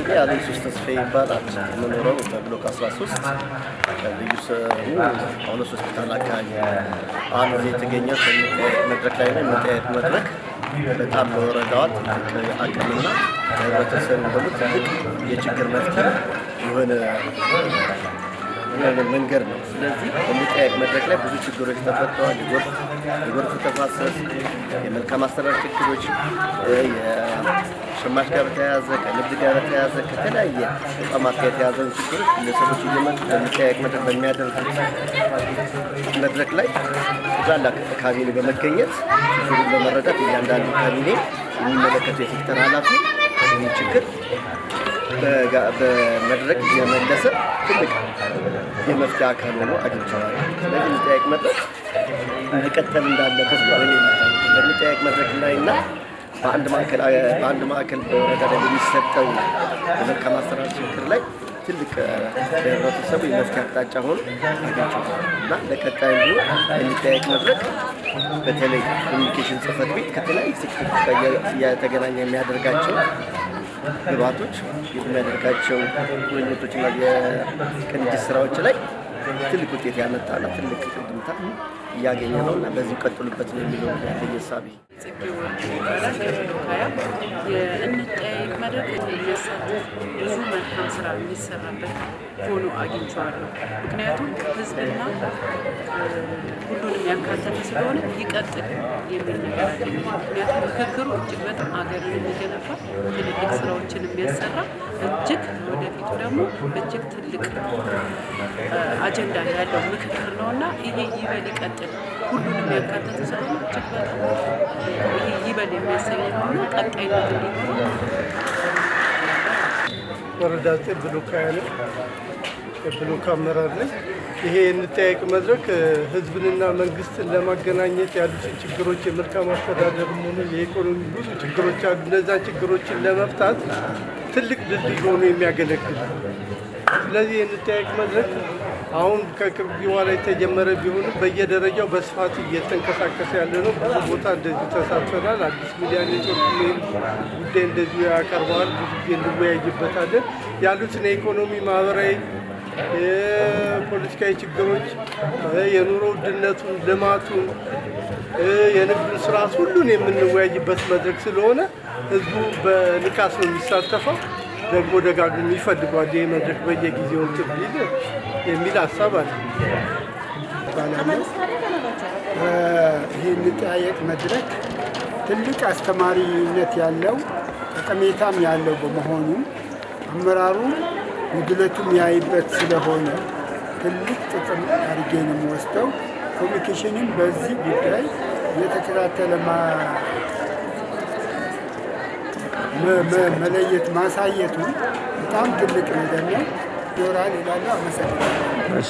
ስሜ አለምሶስ ተስፋዬ ይባላል። የምኖረው በብሎክ 13፣ ልዩ ስሙ ጳውሎስ ሆስፒታል አካባቢ። አሁን እዚህ የተገኘው በእንጠያየቅ መድረክ ላይ ነው። የእንጠያየቅ መድረክ በጣም ለወረዳዋ ትልቅ አቅምና ለህብረተሰቡ ደግሞ ትልቅ የችግር መፍትሄ የሆነ መንገድ ነው። ስለዚህ በእንጠያየቅ መድረክ ላይ ብዙ ችግሮች ተፈተዋል። የጎርፍ ተፋሰስ፣ የመልካም አስተዳደር ችግሮች፣ የሸማች ጋር በተያያዘ፣ ከንግድ ጋር በተያያዘ፣ ከተለያየ ተቋማት ጋር የተያዘውን ችግሮች ግለሰቦች እየመጡ በእንጠያየቅ መድረክ በሚያደርጉት መድረክ ላይ ጠቅላላ ካቢኔ በመገኘት ችግሩን በመረዳት እያንዳንዱ ካቢኔ የሚመለከተው የሴክተር ኃላፊ ይህን ችግር በመድረክ እየመለሰ ትልቅ የመፍትሄ አካል ሆኖ አግኝቼዋለሁ። ስለዚህ እንጠያየቅ መድረክ መቀጠል እንዳለበት ነው እኔ የሚታየኝ። በእንጠያየቅ መድረክ ላይ እና በአንድ ማዕከል በወረዳ ላይ በሚሰጠው የመልካም አስተዳደር ችግር ላይ ትልቅ ለህብረተሰቡ የመፍትሄ አቅጣጫ ሆኖ አግኝቼዋለሁ እና ለቀጣይ ቢሆን እንጠያየቅ መድረክ በተለይ ኮሚኒኬሽን ጽህፈት ቤት ከተለያዩ ሴክተሮች ጋር እየተገናኘ የሚያደርጋቸው ግብዓቶች፣ የሚያደርጋቸው ቁርኝቶችና የቅንጅት ስራዎች ላይ ትልቅ ውጤት ያመጣና ትልቅ ድምታ እያገኘ ነው እና በዚሁ ቀጥሉበት ነው የሚለው ያለኝ እሳቤ። ጽጌ ወርቁ ይባላል። ከብሎክ 20። የእንጠያየቅ መድረክ የሚያሳትፍ፣ ብዙ መልካም ስራ የሚሰራበት ሆኖ አግኝቼዋለሁ። ምክንያቱም ህዝብና ሁሉንም ያካተተ ስለሆነ ይቀጥል የሚል ነገር አለኝ። ምክንያቱም ምክክሩ እጅግ በጣም ሀገርን የሚገነባ፣ ትልልቅ ስራዎችን የሚያሰራ፣ እጅግ ወደፊቱ ደግሞ እጅግ ትልቅ አጀንዳ ያለው ምክክር ነው እና ይሄ ይበል ይቀጥል፣ ሁሉንም ያካተተ ስለሆነ እጅግ በጣም ይሄ ይበል የሚያሰኝ ነው እና ቀጣይነት እንዲኖረው። ወረዳ 9 ብሎክ 20 ነው። የብሎክ አመራር ነኝ። ይሄ የእንጠያየቅ መድረክ ህዝብንና መንግስትን ለማገናኘት ያሉትን ችግሮች፣ የመልካም አስተዳደርም ሆነ የኢኮኖሚ ብዙ ችግሮች አሉ። እነዛን ችግሮችን ለመፍታት ትልቅ ድልድይ ሆኖ የሚያገለግል ነው። ስለዚህ የእንጠያየቅ መድረክ አሁን ከቅርብ ጊዜ በኋላ የተጀመረ ቢሆንም በየደረጃው በስፋት እየተንቀሳቀሰ ያለ ነው። ብዙ ቦታ እንደዚሁ ተሳትፈናል። አዲስ ሚዲያ ኔትወርክ ይህን ጉዳይ እንደዚሁ ያቀርበዋል። ብዙ ጊዜ እንወያይበታለን። ያሉትን የኢኮኖሚ፣ ማህበራዊ፣ የፖለቲካዊ ችግሮች፣ የኑሮ ውድነቱን፣ ልማቱን፣ የንግዱን ስርዓት ሁሉን የምንወያይበት መድረክ ስለሆነ ህዝቡ በንቃት ነው የሚሳተፈው። ደግሞ ደጋግሞ ይፈልገዋል። ይህ መድረክ በየጊዜው እንትን ቢል የሚል ሀሳብ አለ። እባላለሁ። ይህ እንጠያየቅ መድረክ ትልቅ አስተማሪነት ያለው፣ ጠቀሜታም ያለው በመሆኑ አመራሩ ጉድለቱም ያይበት ስለሆነ ትልቅ ጥቅም አድርጌ ነው የምወስደው። ኮሚኒኬሽንም በዚህ ጉዳይ እየተከታተለ መለየት ማሳየቱ በጣም ትልቅ ነገር ነው። ይኖራል ይላሉ። አመሰግናለሁ።